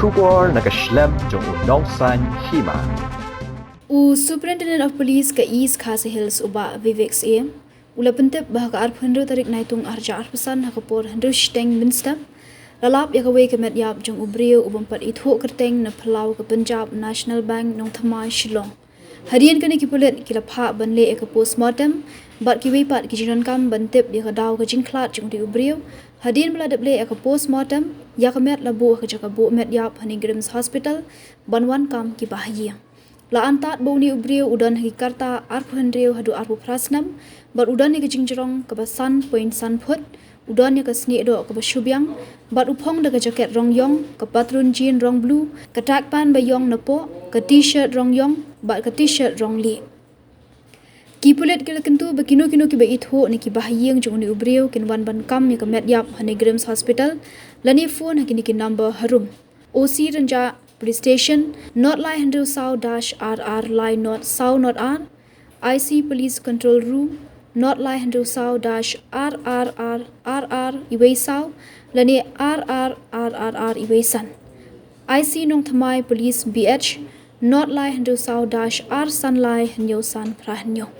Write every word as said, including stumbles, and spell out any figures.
Khubor na ka shlem jong u Nongsaiñ Hima. U Superintendent of Police ka East Khasi Hills, u Bah Vivek Syiem, u la pyntip ba ha ka arphew hynriew tarik Naitung arhajar arphew san ha ka por hynriew shiteng mynstep, la lap ïa kawei ka met ïap jong u briew u bym pat ithuh kyrteng na phyllaw ka Punjab National Bank, Nongthymmai, Shillong. Hadien kane ki pulit ki la phah ban leh ïa ka postmortem bad kiwei pat ki jingdonkam ban tip ïa ka daw ka jingkhlad jong u briew. Hadien ba la dep leh ïa ka postmortem, ïa ka met la buh ha ka jaka buh met ïap ha NEIGRIHMS Hospital ban wan kam ki bahaïing. La antad ba une u briew u don ha ki karta arphew hynriew haduh arphew phra snem bad u don ïa ka jingjrong kaba san point san phut, u don ïa ka snieh doh kaba shu biang bad u phong da ka jaket rong ïong, ka patlun jean rong blue, ka track pant ba ïong napoh, ka T-shirt rong ïong bad ka T-shirt rong lieh. Ki pulit ki la kyntu ba kino kino kiba ithuh ne ki bahaïing jong une u briew kin wan ban kam ïa ka met ïap ha NEIGRIHMS Hospital lane phone ha kine ki number harum: O C Rynjah Police Station, not lai hynriew saw dash ar ar lai not saw not ar; I C Police Control Room, not lai hynriew saw dash ar ar ar ar ar iwei saw lane ar ar ar ar iwei san; I C Nongthymmai Police B H, not lai hynriew saw dash ar san lai hynñiew san phra hynñiew.